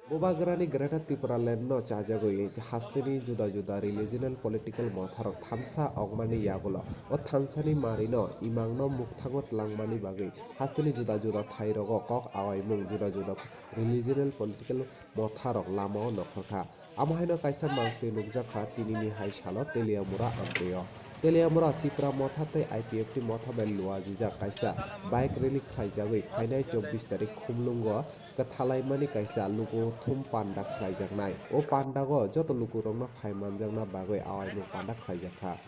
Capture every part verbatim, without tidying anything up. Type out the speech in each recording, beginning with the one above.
Bubagrani Greater Tipraland no chajagwi hasteni juda juda religional political motharok thansa wngmani yagulo o thansani marino imangno mukthango twlangmani bagwi hasteni juda juda thairogo kok awaimung juda juda religional political motharok lamao nokhorkha. Amo haino kaisa mangpli nukjakha tinini hai salo Teliamura amchoio. Teliamura Tipra motha tei I P F T motha bai luajijak kaisa bike rally khlaijagwi phainai chobbish tarik Khumlungo kwthalaimani kaisa luku thum panda khlaijaknai. O pandago joto lukurokno phai manjakna bagwi awaimung panda khlaijakha.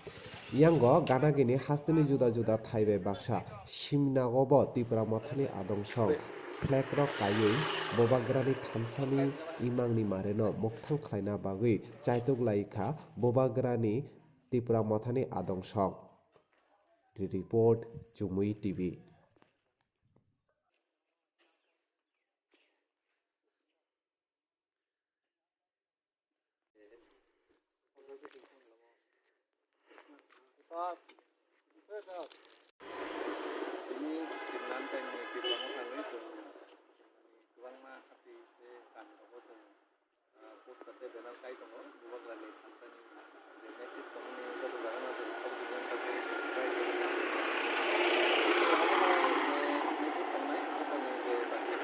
Yango ganagini hasteni juda juda thai bai baksa simnagobo Tipra mothani adong song flag rok kaiwi Bubagrani thansani imangni marino mukthang khlaina bagwi chaitok lai kha Bubagrani Tipra mothani adong song. Report, Chumui T V. Tini simna amchaini Tipra mothani chwng kwbangma hati tei kami rogo chwng, ah, poster tei banner kai tongo, Bubagrani thansani je message tongmani joto jagano chwng sok tongmani bagwi chwng try khlaio. Message tongnai joto ni je bangkhe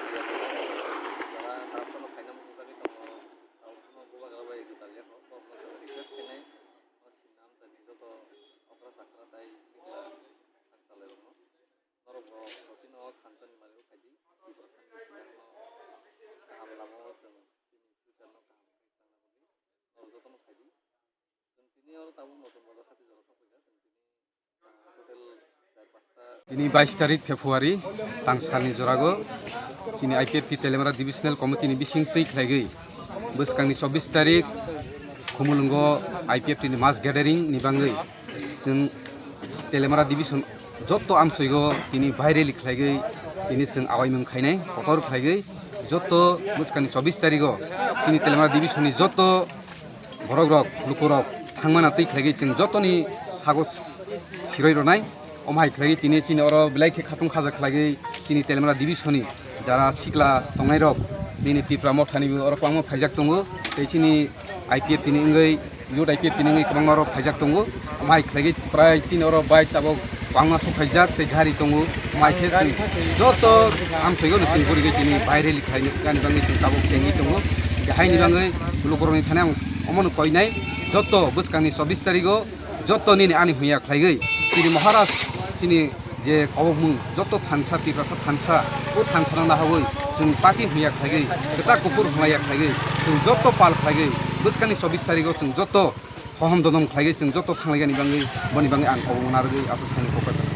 jara taokhno khaina muchungjakgwi tongo, taokhno Bubagra bai gwdalya kho, borokno chwng request khainai, o simna amchaini joto okra chakra tai sikla sak chalairokno. Norok bo sotino thansani malik khai di, Tiprasani sikla kaham lama o chwng chini future no kaham khe tangna bagwi norok jotono khai di. Chwng tini oro tabuk Notun Bazar hati jora sokphaikha, chwng tini, ah, total char pasta. Tini bais tarik February tang salni jorago chini I P F T Teliamura Divisional Committee ni bising twi khlaigwi bwskangni chobbish tarik Khumulwngo I P F T ni mass gathering ni bangwi chwng Teliamura Division jotto amsoigo tini bai rally khlaigwi tini chwng awaimung khainai kotor khlaigwi jotto bwskangni chobbish tarigo chini Teliamura Division ni jotto borok rok, luku rok thangmana twi khlaigwi chwng jotoni sago siroi rwnai. Omo hai khlaigwi tini chini oro belai khe khatung khaja khlaigwi chini Teliamura Division ni jara sikla tongnai rok nini Tipra mothani bo oro kwbangma phaijak tongo. Tei chini I P F T ni wngwi, youth I P F T ni wngwi kwbangma rok phaijak tongo. Omo hai khlaigwi prai chini oro bike tabok kwbangma sok phaijak tei gari tongo. Omo hai khe chwng joto amsoigo no chwng gurigwi tini bai rally khlaina bagwi chwng tabok chengwi tongo. Haini bagwi lukurokni thani ang omono koinai, joto bwskangni chobbish tarigo joto nini ani huya khlaigwi chini Maharaj chini je kobokmung joto thansa, Tiprasa thansa, o thansano nahagwi chwng party huya khlaigwi, kwchak kuphur hwnlaiya khlaigwi, chwng joto pal khlaigwi bwskangni chobbish tarigo chwng joto hohom dodom khlaigwi chwng joto thanglaigani bagwi, boni bagwi ang kobokmung narwgwi aswk sani kokar.